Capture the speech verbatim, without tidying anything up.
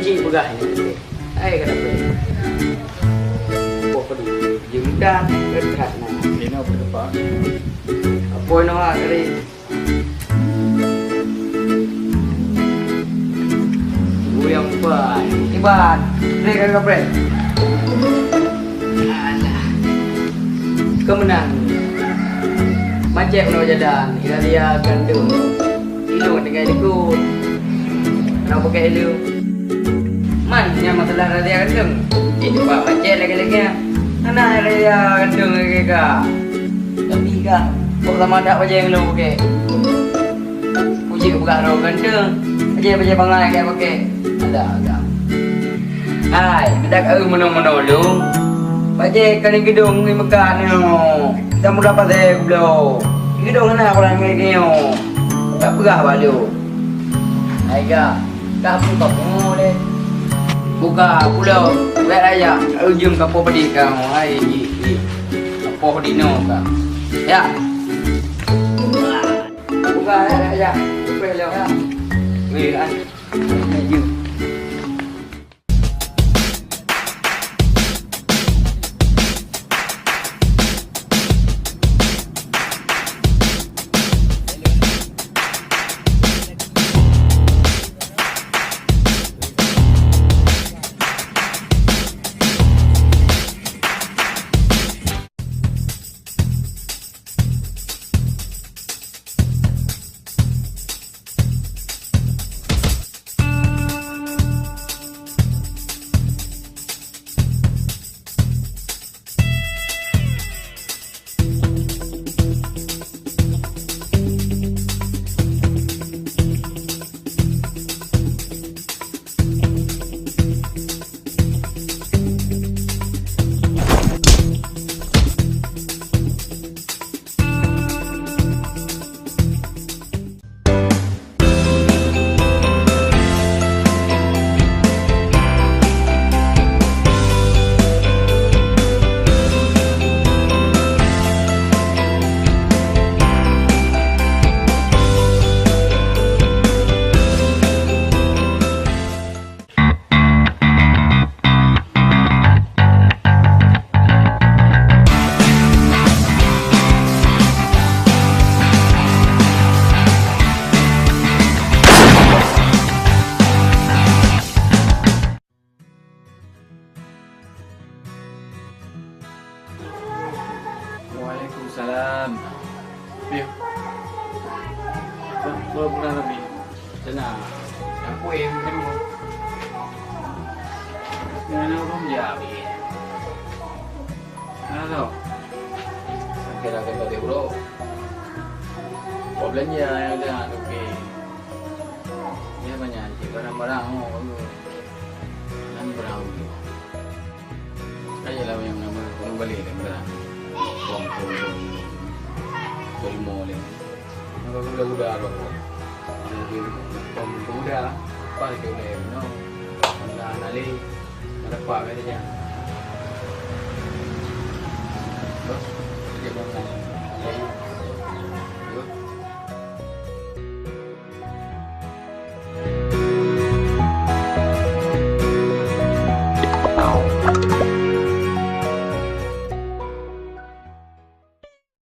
Peugah nyoe, hai ka dapet. Boh peuduek, jeuem that, that na. Inoe peuteupah. Apo inoe ha, dari Uyang pai. Iban, lé ka kapreh. Alah. Keumeunang. Macet unoe jalan, Iralia gandong. Ilong tinggai likot. Hana pakai ilong. Man, nyan masalah Iralia gandong. Eh, cuba macet lagèe-lagèe. Hana Iralia gandong lagèe ka. Tapi ka, kok sama dak bajèe ngon lôn pakai. Puji keu peugah droe ganteng. Bajèe-bajèe bangai ka pakai. Ada, ada. Hai, dak ka meunoe-meunoe lôn. Bajèe ka ni geudong ngi Mekah nyoe. Dak mudah pasai gubloe. Geudong na orang ngi nyoe. Tak peugah bak lôn. Hai ga, ka buka pungo lé. Buka pulo, wek raya, ujung kapoh pedih kamu. Hai, ji, ji. Poh dinoe ka. Ya. Buka, ya, ya, ya. Buka, ya. Weh, ah. Maju. Waalaikumsalam. Piu. Peue, peue na, Nabi? Tenang. Nyang kueh, minum. Nyan ureueng jak, Bi. Hana tau. Akhé-akhé tadi, Bro. Buat belanja nyang ada, oke. Dia banyak cek barang-barang, oh, bagus. Nyan barang. Kan ialah nyang nama, ureueng balek lé barang. Buang-buang, buang-buang. Terima lé. Maka kuda-kuda apa kau? Jadi, pem-, pemuda, apa lagi uleh, no? Anak-anak lé, ada apa katanya?